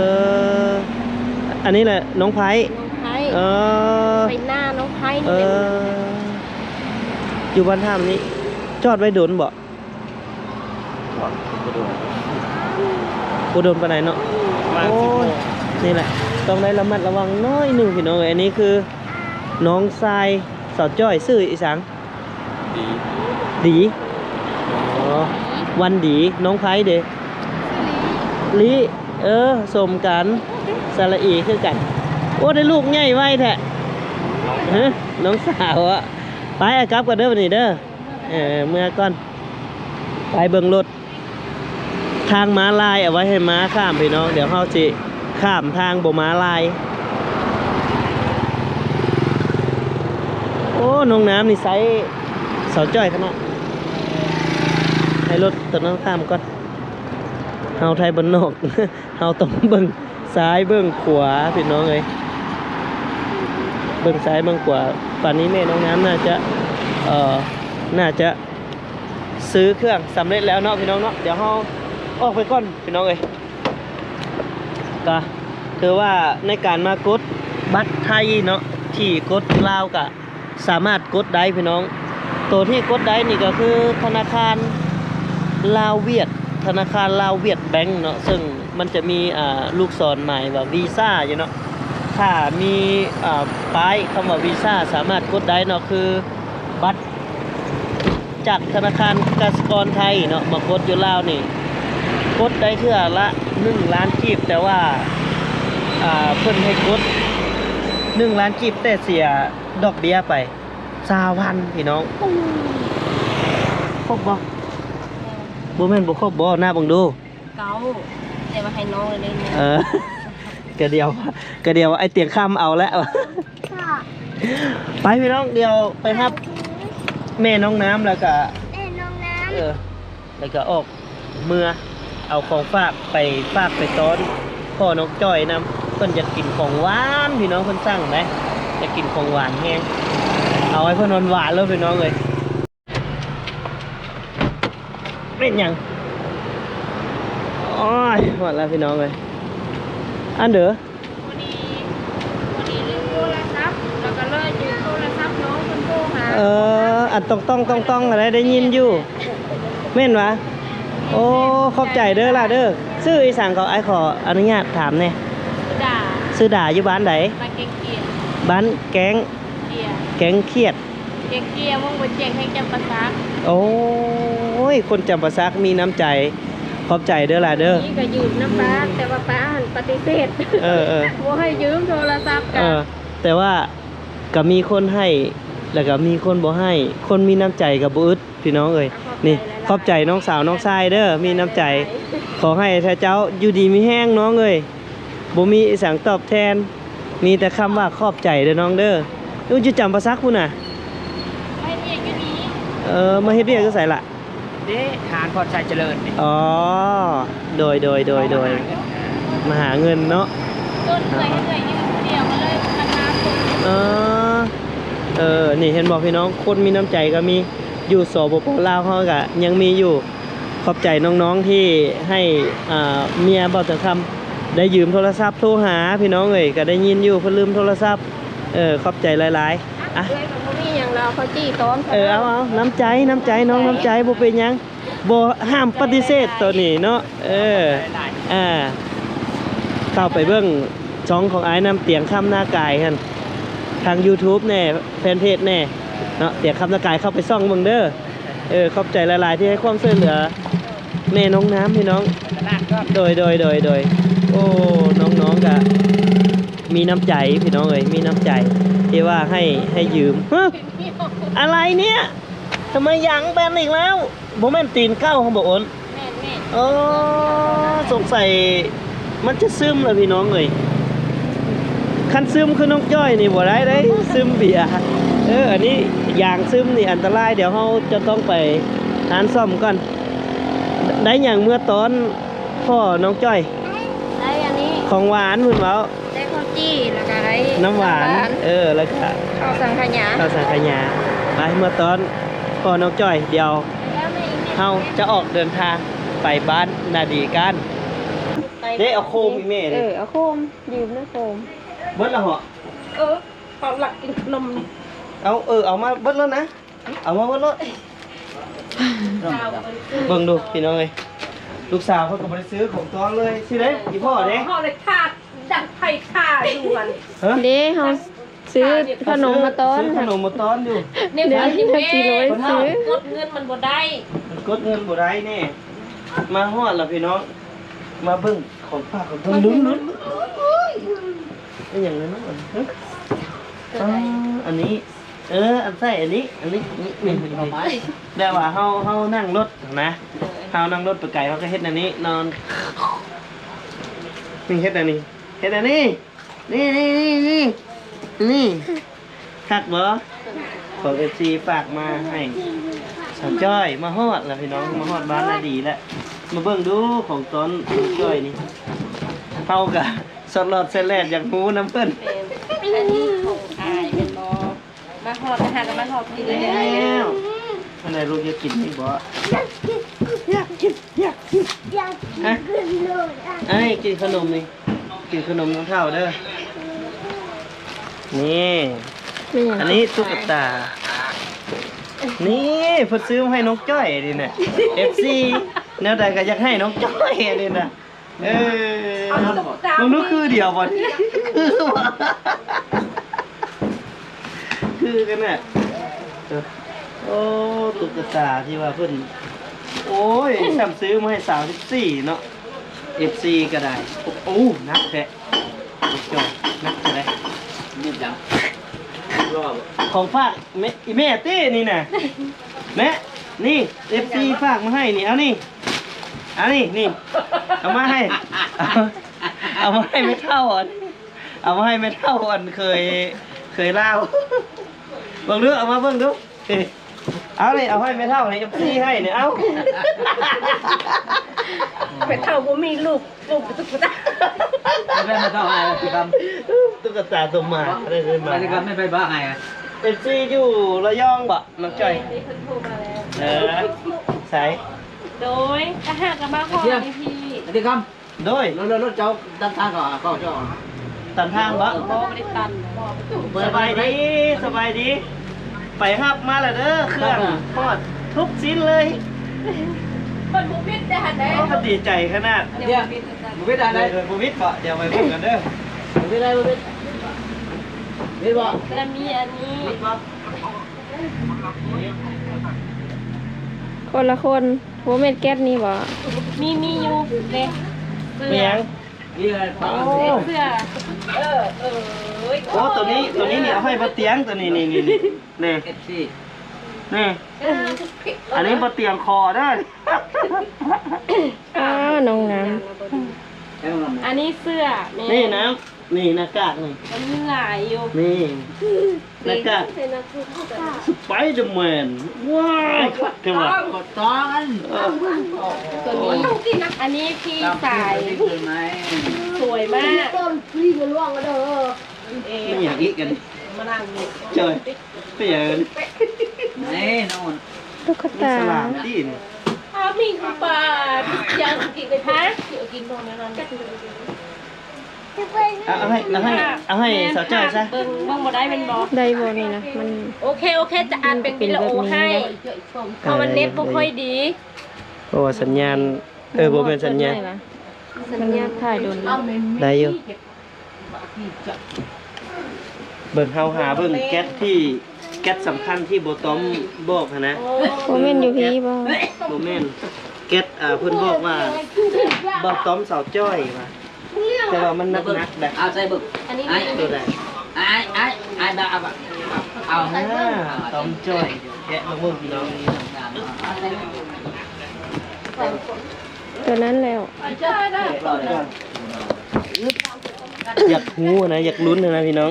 ອັນນີ້ແຫຼະນ້ອງໄພ້ ນ້ອງໄພ້ ເອີ ໄປນານ້ອງໄພ້ນີ້ ເອີ ແຫຼະ ຢູ່ບ້ານຖ້ຳນີ້ ຈອດໄວ້ດົນບໍ? ບໍ່ດົນ ບໍ່ດົນປານໃດເນາະ ປະມານ ໂອ້ຍ ສິບໂມງ ນີ້ແຫຼະ ຕ້ອງໄດ້ລະມັດລະວັງໜ້ອຍໜຶ່ງພີ່ນ້ອງເອີຍ ອັນນີ້ຄືນ້ອງຊາຍສາວຈ້ອຍ ຊື່ອີ່ສັງ? ດີ ດີ ອໍ ວັນດີ ນ້ອງໄພ້ເດ? ລີ ເອີ ສົມກັນ ສະຫຼະອີຄືກັນ ໂອ້ ໄດ້ລູກໃຫຍ່ໄວແທ້ ຮະ ນ້ອງສາວອະ ໄປ ກັບກັນເດີບັດນີ້ເດີ ເອີ ເມືອກ່ອນ ໄປເບິ່ງລົດ ທາງມ້າລາຍເອົາໄວ້ໃຫ້ມ້າຂ້າມພີ່ນ້ອງ ດຽວເຮົາຊິຂ້າມທາງບໍ່ມ້າລາຍ ໂອ້ ນ້ອງນ້ຳນີ້ໃຊ້ສາວຈ້ອຍຂະໜາດ ໃຫ້ລົດໂຕນັ້ນຂ້າມກ່ອນ ເຮົາໄທບ້ານນອກ ເຮົາຕ້ອງເບິ່ງຊ້າຍເບິ່ງຂວາພີ່ນ້ອງເອີຍ ເບິ່ງຊ້າຍເບິ່ງຂວາ ປານນີ້ແມ່ນ້ອງນ້ຳໜ້າຈະ ເອີ ໜ້າຈະ ຊື້ເຄື່ອງສຳເລັດແລ້ວເນາະພີ່ນ້ອງເນາະ ດຽວເຮົາອອກໄປກ່ອນພີ່ນ້ອງເອີຍ ກະຖືວ່າໃນການມາກົດບັດໄທເນາະ ທີ່ກົດຢູ່ລາວກະສາມາດກົດໄດ້ພີ່ນ້ອງ ໂຕທີ່ກົດໄດ້ນີ້ກະຄືທະນາຄານລາວຫວຽດ ທະນາຄານລາວຫວຽດແບັງເນາະ ເຊິ່ງມັນຈະມີ ອ່າ ລູກສອນໝາຍວ່າວີຊາຢູ່ເນາະ ຖ້າມີ ອ່າ ປ້າຍຄຳວ່າວີຊາສາມາດກົດໄດ້ເນາະ ຄືບັດ ຈາກທະນາຄານກະສິກອນໄທເນາະ ມາກົດຢູ່ລາວນີ້ ກົດໄດ້ເທື່ອລະໜຶ່ງລ້ານກີບ ແຕ່ວ່າ ອ່າ ເພິ່ນໃຫ້ກົດໜຶ່ງລ້ານກີບ ແຕ່ເສຍດອກເບ້ຍໄປຊາວພັນພີ່ນ້ອງ ຄົບບໍ່? ບໍ່ແມ່ນບໍ່ຄົບບໍ່? ນັບເບິ່ງດູ ເກົ້າ ແຕ່ວ່າໃຫ້ນ້ອງເລີຍເດ້ ເອີ ກະດຽວ ກະດຽວໄອ້ຕຽງຄຳເອົາແລ້ວ ໄປພີ່ນ້ອງ ດຽວໄປຮັບແມ່ນ້ອງນ້ຳ ແລ້ວກະ ເອີ ແລ້ວກໍອອກເມືອເອົາຂອງຝາກໄປຝາກໄປຕ້ອນພໍ່ນ້ອງຈ້ອຍນຳ. ເພິ່ນຢາກກິນຂອງຫວານ ພີ່ນ້ອງ ເພິ່ນສັ່ງໄດ໋ ຢາກກິນຂອງຫວານແຮງ. ເອົາໃຫ້ເພິ່ນຫວານໆເລີຍ ພີ່ນ້ອງເອີຍ. ເປັນຫຍັງ? ໂອ້ຍ ຮອດແລ້ວ ພີ່ນ້ອງເອີຍ. ອັນເດີ ພໍດີ ພໍດີລືມໂທລະສັບ ແລ້ວກໍເລີຍຢືມໂທລະສັບນ້ອງເພິ່ນໂທຫາ. ເອີ ອັນຕ້ອງໆ ຕ້ອງໆ ຫັ້ນແຫຼະ ໄດ້ຍິນຢູ່. ແມ່ນຫວາ? ໂອ້ ຂອບໃຈເດີຫຼ້າເດີ. ຊື່ອີ່ສັງເກາະ? ອ້າຍຂໍອະນຸຍາດຖາມແດ່. ຊື່ດາ. ຊື່ດາ ຢູ່ບ້ານໃດ? ບ້ານແກ້ງຂຽດ. ບ້ານແກ້ງ ຂຽດ ແກ້ງຂຽດ. ແກ້ງຂຽດ ເມືອງບໍ່ແຈ້ງ ແຂວງຈຳປາສັກ. ໂອ້ຍ ຄົນຈຳປາສັກມີນ້ຳໃຈ. ຂອບໃຈເດີຫຼ້າເດີ. ນີ້ກໍຢືມນຳປ້າ ແຕ່ວ່າປ້າຫັ້ນປະຕິເສດ. ເອີໆ ບໍ່ໃຫ້ຢືມໂທລະສັບກະ. ເອີ ແຕ່ວ່າກໍມີຄົນໃຫ້ ແລ້ວກໍມີຄົນບໍ່ໃຫ້. ຄົນມີນ້ຳໃຈກໍບໍ່ອຶດ ພີ່ນ້ອງເອີຍ. ນີ້ ຂອບໃຈນ້ອງສາວນ້ອງຊາຍເດີ ມີນ້ຳໃຈ. ຂໍໃຫ້ເຈົ້າຢູ່ດີມີແຮງ ນ້ອງເອີຍ. ບໍ່ມີອີ່ສັງຕອບແທນ ມີແຕ່ຄຳວ່າຂອບໃຈເດີນ້ອງເດີ. ຢູ່ ຢູ່ຈຳປາສັກພຸ້ນນະ? ມາເຮັດວຽກຢູ່ນີ້. ເອີ ມາເຮັດວຽກຢູ່ໃສລະ? ເດ້ ຮ້ານພອນໄຊຈະເລີນນີ້. ອໍ ໂດຍ ໂດຍ ໂດຍ ໂດຍ. ມາຫາເງິນເນາະ. ເອີ ເອີ ນີ້ເຫັນບໍ່ພີ່ນ້ອງ ຄົນມີນ້ຳໃຈກໍມີ. ຢູ່ ສປປ ລາວ ເຮົາກະຍັງມີຢູ່. ຂອບໃຈນ້ອງໆທີ່ໃຫ້ ອ່າ ເມຍເບົາແຕງຄຳໄດ້ຢືມໂທລະສັບໂທຫາ ພີ່ນ້ອງເອີຍ. ກະໄດ້ຍິນຢູ່ ເພິ່ນລືມໂທລະສັບ. ເອີ ຂອບໃຈຫຼາຍໆ. ອ່ະ ເອື້ອຍກໍບໍ່ມີຫຍັງແລ້ວ ເອົາເຂົ້າຈີ່ຕ້ອນ. ເອີ ເອົາ ເອົາ ນ້ຳໃຈ ນ້ຳໃຈ ນ້ອງນ້ຳໃຈ ບໍ່ເປັນຫຍັງ ບໍ່ຫ້າມປະຕິເສດໂຕນີ້ເນາະ. ເອີ ອ່າ ເຂົ້າໄປເບິ່ງຊ່ອງຂອງອ້າຍນຳ ຕຽງຄຳນາກາຍຫັ້ນ ທາງຢູທູບແດ່ ແຟນເພຈແດ່ເນາະ ຕຽງຄຳນາກາຍ ເຂົ້າໄປສ່ອງເບິ່ງເດີ. ເອີ ຂອບໃຈຫຼາຍໆທີ່ໃຫ້ຄວາມຊ່ວຍເຫຼືອແມ່ນ້ອງນ້ຳ ພີ່ນ້ອງ. ໂດຍ ໂດຍ ໂດຍ ໂດຍ. ໂອ້ ນ້ອງໆກະມີນ້ຳໃຈ ພີ່ນ້ອງເອີຍ ມີນ້ຳໃຈທີ່ວ່າໃຫ້ ໃຫ້ຢືມ. ຮະ ອະໄລເນຍ? ທຳໄມຢາງແບນອີກແລ້ວ? ບໍ່ແມ່ນຕີນເກົ້າຫັ້ນບໍ່ ໂອນ? ແມ່ນໆ. ເອີ ສົງໄສມັນຈະຊຶມລະ ພີ່ນ້ອງເອີຍ. ຄັນຊຶມຄືນ້ອງຈ້ອຍນີ້ບໍ່ໄດ້ເດ້ ຊຶມເບຍ. ເອີ ອັນນີ້ຢາງຊຶມນີ້ອັນຕະລາຍ ດຽວເຮົາຈະຕ້ອງໄປຮ້ານສ້ອມກ່ອນ. ໄດ້ຫຍັງເມືອຕ້ອນພໍ່ນ້ອງຈ້ອຍ? ໄດ້ອັນນີ້ ຂອງຫວານເພິ່ນເວົ້າ. ໄດ້ເຂົ້າຈີ່ ແລ້ວກໍໄດ້ນ້ຳຫວານ ນ້ຳຫວານ ເອີ ແລ້ວກໍເຂົ້າສັງຂະຫຍາ ເຂົ້າສັງຂະຫຍາ. ໄປ ເມືອຕ້ອນພໍ່ນ້ອງຈ້ອຍ ດຽວເຮົາຈະອອກເດີນທາງໄປບ້ານນາດີກັນ. ເດ້ ເອົາໂຄມອີກແມ່. ເອີ ເອົາໂຄມ ຢືມນະໂຄມ. ເບິດແລ້ວເຫາະ? ເອີ ເຂົາລັກກິນຂະໜົມ. ເອົາ ເອີ ເອົາມາເບິດແລ້ວນະ. ເອົາມາເບິ່ງໂລດ ເບິ່ງດູພີ່ນ້ອງເອີຍ. ລູກສາວເພິ່ນກໍບໍ່ໄດ້ຊື້ຂອງຕ້ອນເລີຍ. ຊິໄດ້ອີພໍ່ເດ້ ເຮົາໄດ້ຂາດ ດັງໄຟຂາດຢູ່ຫັ້ນ. ຮະ ເດ້ ເຮົາຊື້ຂະໜົມມາຕ້ອນ ຊື້ຂະໜົມມາຕ້ອນຢູ່. ເດ້ ເດ້ ກິໂລຊື້ ກົດເງິນມັນບໍ່ໄດ້ ມັນກົດເງິນບໍ່ໄດ້ແນ່. ມາຮອດແລ້ວພີ່ນ້ອງ ມາເບິ່ງຂອງຝາກຂອງຕົ້ນ. ລຸ້ນ ລຸ້ນ ລຸ້ນ ເອີຍ ອີຫຍັງເນາະ? ຮະ ອ່າ ອັນນີ້ ເອີ ອັນໃສ່ອັນນີ້ ອັນນີ້ ນີ້ ນີ້ ໜໍ່ໄມ້. ແບບວ່າເຮົາ ເຮົານັ່ງລົດນະ ເຮົານັ່ງລົດໄປໄກ ເຮົາກໍເຮັດອັນນີ້ນອນ. ນີ້ ເຮັດອັນນີ້ ເຮັດອັນນີ້ ນີ້ ນີ້ ນີ້ ນີ້ ຄັກບໍ່? ຂອງເອັຟຊີຝາກມາໃຫ້ສາວຈ້ອຍ. ມາຮອດແລ້ວພີ່ນ້ອງ ມາຮອດບ້ານນາດີແລ້ວ. ມາເບິ່ງດູຂອງຕ້ອນສາວຈ້ອຍນີ້. ເຮົາກະ ສອດຫຼອດແຊແລດ ຢາກຮູ້ນຳເພິ່ນ. ແມ່ນ ອັນນີ້ຂອງອ້າຍແມ່ນບໍ່? ມາຮອດ ມາຫາ ມາຮອດທີ່ນີ້ແລ້ວ. ອັນໃດລູກຢາກກິນນີ້ບໍ່? ຢາກກິນ ຢາກກິນ ຢາກກິນ ຢາກກິນ. ອ່ະ ກິນໂລດອ່ະ ອັນນີ້ກິນຂະໜົມນີ້ ກິນຂະໜົມນຳເຖົ້າເດີ. ນີ້ ແມ່ນຫຍັງ? ອັນນີ້ຕຸກກະຕາ. ນີ້ເພິ່ນຊື້ມາໃຫ້ນ້ອງຈ້ອຍນີ້ນະ ເອັຟຊີ ແນວໃດກໍຢາກໃຫ້ນ້ອງຈ້ອຍນີ້ນະ. ເອີ ເອົາຕຸກກະຕາ ເບິ່ງດູຄືດຽວບໍ່? ຄືບໍ່? ຄືກັນນະ. ເອີ ໂອ້ ຕຸກກະຕາທີ່ວ່າເພິ່ນ ໂອ້ຍ ຊ້ຳຊື້ມາໃຫ້ສາມສິບສີ່ເນາະ ເອັຟຊີກໍໄດ້. ໂອ້ ໜັກແທ້ ນ້ອງຈ້ອຍ ໜັກເທົ່າໃດ? ຂອງຝາກແມ່ ອີແມ່ຕິນີ້ນະ ແມ່ ນີ້ ເອັຟຊີຝາກມາໃຫ້ນີ້ ເອົານີ້ ເອົານີ້ ນີ້ ເອົາມາໃຫ້ ເອົາມາໃຫ້ແມ່ເຖົ້າ ເອົາມາໃຫ້ແມ່ເຖົ້າ ອັນເຄີຍ ເຄີຍລາວ. ເບິ່ງດູ ເອົາມາເບິ່ງດູ. ເອົານີ້ ເອົາໃຫ້ແມ່ເຖົ້າໃຫ້ ເອັຟຊີ ໃຫ້ນີ້ ເອົາ ແມ່ເຖົ້າບໍ່ມີລູກ ລູກຕຸກກະຕາ ແມ່ເຖົ້າໃຫ້ ຕຸກກະຕາຕົວໝາ ໄດ້ ໄດ້ມາ ໄດ້ ແມ່ໄປບ້າໃຫ້ ເອັຟຊີ ຢູ່ລະຍອງບໍ່ ນ້ອງຈ້ອຍ? ເອີ ໃສ ໂດຍ ກະຫາກະມາຮອດນີ້ພີ່ ສະຫວັດດີຄັບ ໂດຍ ລົດ ລົດ ລົດເຈົ້າຕັນທາງເຂົາ ເຂົາເຈົ້າຕັນທາງບໍ່? ບໍ່ ບໍ່ໄດ້ຕັນ ບໍ່ ສະບາຍດີ ສະບາຍດີ ໄປຮັບມາແລ້ວເດີ ເຄື່ອງຮອດທຸກຊິ້ນເລີຍ ມັນບໍ່ຜິດແຕ່ຫັ້ນເດ້ ໂອ້ ມັນດີໃຈຂະໜາດ ດຽວບໍ່ຜິດ ບໍ່ຜິດອັນໃດ ເອີ ບໍ່ຜິດບໍ່? ດຽວໄປເບິ່ງກັນເດີ ບໍ່ຜິດໃດ ບໍ່ຜິດ ຜິດບໍ່? ແລ້ວມີອັນນີ້ ຜິດບໍ່? ຄົນລະຄົນ ບໍ່ແມ່ນແກັດນີ້ບໍ່? ມີ ມີຢູ່ເດ້ ເສື້ອ ມີຫຍັງ? ນີ້ ໂອ້ ເສື້ອ ເອີ ເອີຍ ໂອ້ ໂຕນີ້ ໂຕນີ້ນີ້ເອົາໃຫ້ບ່າວຕຽງ ໂຕນີ້ ນີ້ ນີ້ ນີ້ ເອັຟຊີ ນີ້ ອັນນີ້ບ່າວຕຽງຂໍເດີ ອ້າວ ນ້ອງງາມ ອັນນີ້ເສື້ອ ແມ່ນ ນີ້ນະ ນີ້ໜ້າກາກນີ້ ມັນມີຫຼາຍຢູ່ ນີ້ ແລ້ວກະ Spider-Man ວ້າວ ຄັກແທ້ວ່າ ກອດຕ້ອງ ເອີ ໂຕນີ້ ອັນນີ້ພີ່ຊາຍ ສວຍມາກ ເອີ ມີຫຍັງອີກກັນ ມານັ່ງ ເຈີ ເປັນຫຍັງ ແນ່ນອນ ຕຸກກະຕາ ສະຫຼາມຕິນີ້ ອ້າວ ມີຄືປາ ເຈົ້າກິນໄດ້ ຮະ ກິນບໍ່ແນ່ນອນ ເອົາໃຫ້ ເອົາໃຫ້ ເອົາໃຫ້ສາວຈ້ອຍຊະ ເບິ່ງ ເບິ່ງບໍ່ໄດ້ແມ່ນບໍ່? ໄດ້ບໍ່ນີ້ນະ ມັນ ໂອເຄ ໂອເຄ ຈະອັດເປັນວິດີໂອໃຫ້ ເພາະວ່າເນັດບໍ່ຄ່ອຍດີ ເອີ ເພາະວ່າສັນຍານ ເອີ ບໍ່ແມ່ນສັນຍານ ສັນຍານຖ່າຍດົນ ໄດ້ຢູ່ ເບິ່ງ ເຮົາຫາເບິ່ງແກັດທີ່ ແກັດສຳຄັນທີ່ບໍ່ຕ້ອມບອກຫັ້ນນະ ບໍ່ແມ່ນຢູ່ພີ້ບໍ່? ບໍ່ແມ່ນ ແກັດ ອ່າ ເພິ່ນບອກວ່າ ບໍ່ຕ້ອມສາວຈ້ອຍວ່າ ແຕ່ວ່າມັນໜັກໆ ເອົາໃສ່ເບິ່ງ ອັນນີ້ ໂຕໃດ ອ້າຍ ອ້າຍ ອ້າຍ ເອົາ ເອົາ ອ່າ ຕ້ອມຈ້ອຍ ແກະມາເບິ່ງພີ່ນ້ອງ ໂຕນັ້ນແລ້ວ ຢາກຮູ້ນະ ຢາກລຸ້ນນະພີ່ນ້ອງ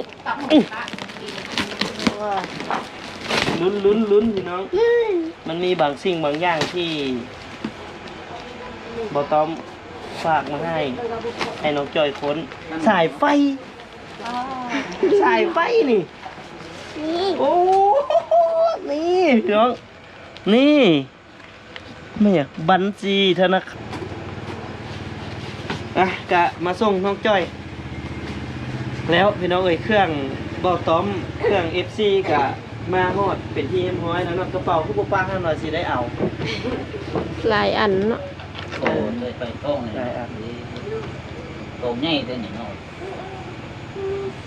ລຸ້ນ ລຸ້ນ ລຸ້ນ ພີ່ນ້ອງ ມັນມີບາງສິ່ງບາງຢ່າງທີ່ບໍ່ຕ້ອມ ຝາກມາໃຫ້ ໃຫ້ນ້ອງຈ້ອຍຄົ້ນ ສາຍໄຟ ອໍ ສາຍໄຟນີ້ ນີ້ ໂອ້ ນີ້ພີ່ນ້ອງ ນີ້ ແມ່ນຫຍັງ ບັນຊີທະນາຄານ ອ່ະ ກະມາສົ່ງນ້ອງຈ້ອຍແລ້ວພີ່ນ້ອງເອີຍ ເຄື່ອງເບົາຕ້ອມ ເຄື່ອງ ເອັຟຊີ ກະມາຮອດເປັນທີ່ຮຽບຮ້ອຍແລ້ວເນາະ ກະເປົາຄືບໍ່ປາກຫັ້ນວ່າຊິໄດ້ເອົາ ຫຼາຍອັນເນາະ ໂອ້ ໄດ້ໄປກ້ອງນີ້ ຫຼາຍອັນ ກ້ອງໃຫຍ່ແທ້ນີ້ເນາະ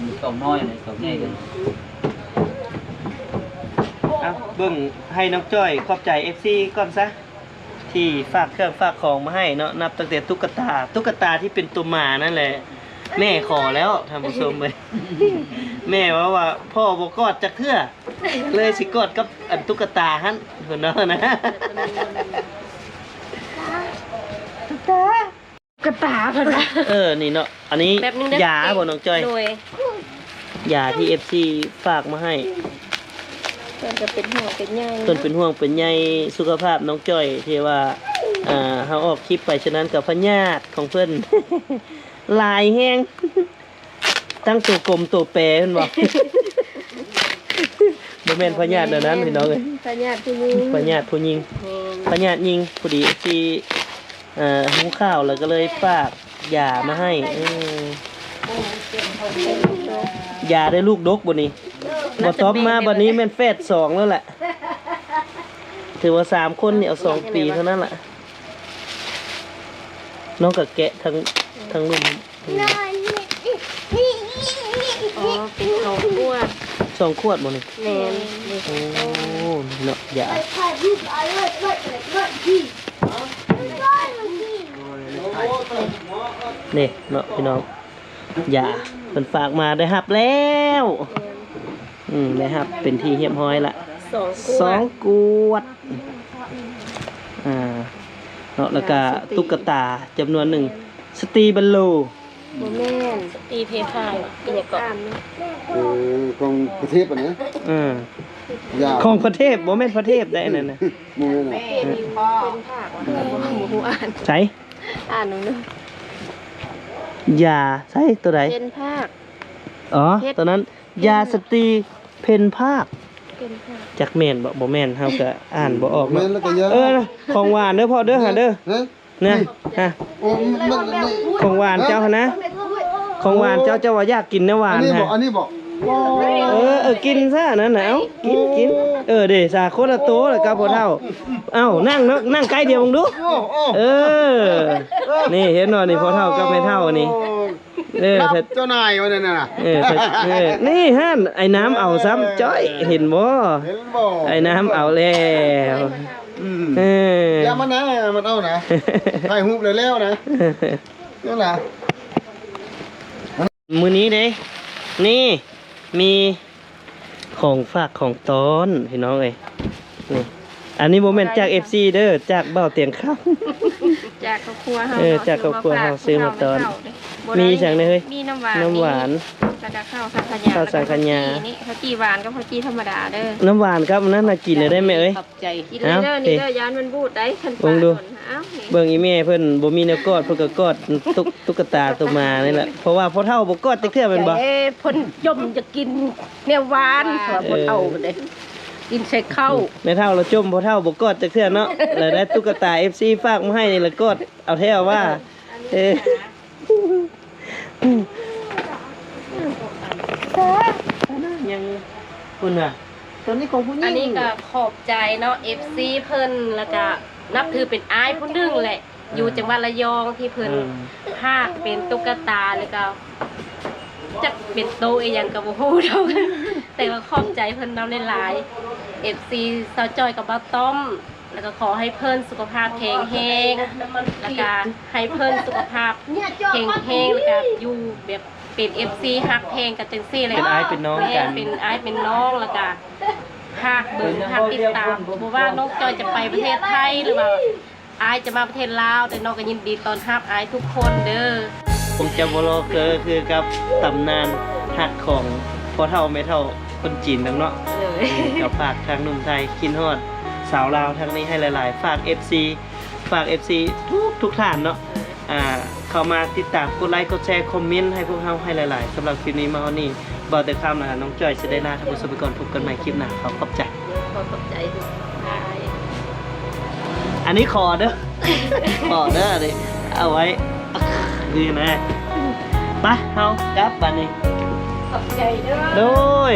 ມີກ້ອງນ້ອຍ ກ້ອງໃຫຍ່ເດີ ອ່ະ ເບິ່ງໃຫ້ນ້ອງຈ້ອຍ ຂອບໃຈ ເອັຟຊີ ກ່ອນຊະ ທີ່ຝາກເຄື່ອງຝາກຂອງມາໃຫ້ເນາະ ນັບຕັ້ງແຕ່ຕຸກກະຕາ ຕຸກກະຕາທີ່ເປັນຕົວໝານັ້ນແຫຼະ ແມ່ຂໍແລ້ວທ່ານຜູ້ຊົມເອີຍ ແມ່ເວົ້າວ່າ ພໍ່ບໍ່ກອດຈັກເທື່ອ ເລີຍຊິກອດກັບອັນຕຸກກະຕາຫັ້ນ ເພິ່ນເວົ້ານະ ຕຸກກະຕາ ກະຕາເພິ່ນວ່າ ເອີ ນີ້ເນາະ ອັນນີ້ ແປັບໜຶ່ງເດີ ຢາບໍ່ນ້ອງຈ້ອຍ? ໂດຍ ຢາທີ່ ເອັຟຊີ ຝາກມາໃຫ້ ເພິ່ນກະເປັນຫ່ວງເປັນໃຍ ເພິ່ນເນາະ ເປັນຫ່ວງເປັນໃຍສຸຂະພາບນ້ອງຈ້ອຍ ທີ່ວ່າ ອ່າ ເຮົາອອກຄລິບໄປ ສະນັ້ນກະພະຍາດຂອງເພິ່ນຫຼາຍແຮງ ທັງໂຕກົມໂຕແປເພິ່ນວ່າ ບໍ່ແມ່ນພະຍາດແນວນັ້ນພີ່ນ້ອງເອີຍ ພະຍາດຜູ້ຍິງ ພະຍາດຜູ້ຍິງ ແມ່ນ ພະຍາດຍິງ ພໍດີທີ່ ເອີ ຮູ້ຂ່າວແລ້ວກະເລີຍຝາກຢາມາໃຫ້ ເອີ ຢາໄດ້ລູກດົກບໍ່ນີ້ ບໍ່ຕ້ອມມາບັດນີ້ແມ່ນແຝດສອງແລ້ວແຫຼະ ຖືວ່າສາມຄົນນີ້ເອົາສອງປີເທົ່ານັ້ນລະ ນ້ອງກະແກະທັງ ທັງໜຸ່ມ ອໍ ເປັນສອງຂວດ ສອງຂວດບໍ່ນີ້? ແມ່ນ ໂອ້ ເນາະ ຢາ ນີ້ເນາະພີ່ນ້ອງ ຢາເພິ່ນຝາກມາໄດ້ຮັບແລ້ວ ອືມ ໄດ້ຮັບເປັນທີ່ຮຽບຮ້ອຍລະ ສອງຂວດ ສອງຂວດ ອ່າ ເນາະ ແລ້ວກະຕຸກກະຕາຈຳນວນໜຶ່ງ ສະຕີບັນໂລ ບໍ່ແມ່ນ ສະຕີເພພາຍ ອີ່ຫຍັງເກາະ ເອີ ຂອງປະເທດປະນະ ເອີ ຢາ ຂອງພະເທບ ບໍ່ແມ່ນພະເທບໄດ໋ອັນນັ້ນນະ ບໍ່ແມ່ນຫຍັງ ເປັນພາກ ບໍ່ຮູ້ອ່ານ ໃສ ອ່ານເບິ່ງດູ ຢາ ໃສ ຕົວໃດ ເປັນພາກ ອໍ ເພັດ ຕົວນັ້ນ ເປັນ ຢາສະຕີເພັນພາກ ເປັນພາກ ຈັກແມ່ນບໍ່ ບໍ່ແມ່ນ ເຮົາກະອ່ານບໍ່ອອກເນາະ ແມ່ນແລ້ວກະຢາ ເອີ ຂອງຫວານເດີພໍ່ເດີ ຫາເດີ ຮະ ນະ ຮະ ໂອ້ ມັນ ຂອງຫວານເຈົ້າຫັ້ນນະ ຂອງຫວານເຈົ້າ ເຈົ້າວ່າຢາກກິນແນວຫວານ ອັນນີ້ບໍ ຫັ້ນ ອັນນີ້ບໍ ເອີ ເອີ ກິນຊະ ອັນນັ້ນນະ ເອົ້າ ກິນ ກິນ ເອີ ເດ ສາ ຄົນລະໂຕລະກັບພໍ່ເຖົ້າ ເອົ້າ ນັ່ງເນາະ ນັ່ງໃກ້ດຽວເບິ່ງດູ ໂອ້ ໂອ້ ເອີ ນີ້ ເຫັນບໍ່ນີ້ ພໍ່ເຖົ້າກັບແມ່ເຖົ້ານີ້ ເອີ ເຈົ້ານາຍວ່ານັ້ນນະ ເອີ ເອີ ນີ້ຫັ້ນ ໄອ້ນ້ຳເອົາຊ້ຳຈ້ອຍ ເຫັນບໍ່ ເຫັນບໍ່ ໄອ້ນ້ຳເອົາແລ້ວ ອືມ ເອີ ຢ່າມານະ ມັນເອົານະ ຖ່າຍຮູບແລ້ວໆນະ ນັ້ນລະ ມື້ນີ້ເດ້ ນີ້ ມີຂອງຝາກຂອງຕ້ອນພີ່ນ້ອງເອີຍ ນີ້ ອັນນີ້ບໍ່ແມ່ນຈາກເອັຟຊີເດີ ຈາກບ່າວຕຽງຄຳ ຈາກຄອບຄົວເຮົາ ເອີ ເນາະ ຈາກຄອບຄົວເຮົາ ຊື້ມາຝາກ ຊື້ມາຕ້ອນ ມີຫຍັງແດ່ເຮີ້ຍ ມີນ້ຳຫວານ ນ້ຳຫວານ ແລ້ວກະເຂົ້າສັງຂະຫຍາ ເຂົ້າສັງຂະຫຍາ ແລ້ວກະເຂົ້າຈີ່ ນີ້ ເຂົ້າຈີ່ຫວານກັບເຂົ້າຈີ່ທຳມະດາເດີ ນ້ຳຫວານກັບອັນນັ້ນນະ ກິນໄດ້ແມ່ເອີຍ ເອົາ ກິນເລີຍເດີ ນີ້ເດີ ຢ້ານມັນບູດໄດ໋ ຄັນຝາກ ເບິ່ງດູ ເບິ່ງອີ່ແມ່ເພິ່ນບໍ່ມີແນວກອດ ເພິ່ນກໍກອດຕຸກ ຕຸກກະຕາໂຕໝານີ້ແຫຼະ ເພາະວ່າພໍ່ເຖົ້າບໍ່ກອດຈັກເທື່ອແມ່ນບໍ່ ເພິ່ນຈົ່ມຈະກິນແນວຫວານ ເອີ ພໍ່ເຖົ້າເດ້ ກິນໃສ່ເຂົ້າ ແມ່ເຖົ້າລະຈົ່ມ ພໍ່ເຖົ້າບໍ່ກອດຈັກເທື່ອເນາະ ລະໄດ້ຕຸກກະຕາເອັຟຊີຝາກມາໃຫ້ນີ້ລະກອດເອົາແທ້ວ່າ ເອີ ຍັງ ພຸ້ນນະ ຕົວນີ້ຂອງຜູ້ຍິງ ອັນນີ້ກໍຂອບໃຈເນາະ ເອັຟຊີເພິ່ນ ແລ້ວກະນັບຖືເປັນອ້າຍຜູ້ໜຶ່ງແຫຼະ ຢູ່ ອືມ ຈັງຫວັດລະຍອງ ທີ່ເພິ່ນ ອືມ ພາກເປັນຕຸກກະຕາ ແລ້ວກໍຈັກເປັນໂຕອີ່ຫຍັງກໍບໍ່ຮູ້ດອກ ແຕ່ວ່າຂອບໃຈເພິ່ນນຳຫຼາຍໆ ເອັຟຊີ ສາວຈ້ອຍກັບບ່າວຕ້ອມ ແລ້ວກໍຂໍໃຫ້ເພິ່ນສຸຂະພາບແຂງແຮງ ແລ້ວກໍໃຫ້ເພິ່ນສຸຂະພາບແຂງແຮງ ແລ້ວກໍຢູ່ແບບເປັນເອັຟຊີຮັກແພງກັນຈັ່ງຊີ້ແຫຼະ ເປັນອ້າຍເປັນນ້ອງກັນ ແມ່ນ ເປັນອ້າຍເປັນນ້ອງ ແລ້ວກໍພາກເບິ່ງ ພາກຕິດຕາມ ບໍ່ວ່ານ້ອງຈ້ອຍຈະໄປປະເທດໄທ ຫຼືວ່າ ອ້າຍຈະມາປະເທດລາວ ແຕ່ນ້ອງກໍຍິນດີຕ້ອນຮັບອ້າຍທຸກຄົນເດີ. ຄົງຈະບໍ່ລໍເກີຄືກັບຕຳນານຮັກຂອງພໍ່ເຖົ້າແມ່ເຖົ້າຄົນຈີນນຳເນາະ. ເອີ ກໍຝາກທາງໜຸ່ມໄທຄິດຮອດສາວລາວທາງນີ້ໃຫ້ຫຼາຍໆ. ຝາກເອັຟຊີ ຝາກເອັຟຊີທຸກໆທ່ານເນາະ ອ່າ ເຂົ້າມາຕິດຕາມ ກົດໄລ ກົດແຊ ຄອມເມັນໃຫ້ພວກເຮົາໃຫ້ຫຼາຍໆ. ສຳລັບຄລິບນີ້ມາຮອດນີ້ ບ່າວແຕ່ຄຳ ແລະ ນ້ອງຈ້ອຍຊິໄດ້ລາທ່ານຜູ້ຊົມໄປກ່ອນ. ພົບກັນໃໝ່ຄລິບໜ້າ. ຂໍຂອບໃຈ. ຂໍຂອບໃຈ. ອັນນີ້ຂໍເດີ ຂໍເດີ ອັນນີ້ເອົາໄວ້ ຄືນະ. ໄປ ເຮົາກັບບາດນີ້. ຂອບໃຈເດີ. ໂດຍ.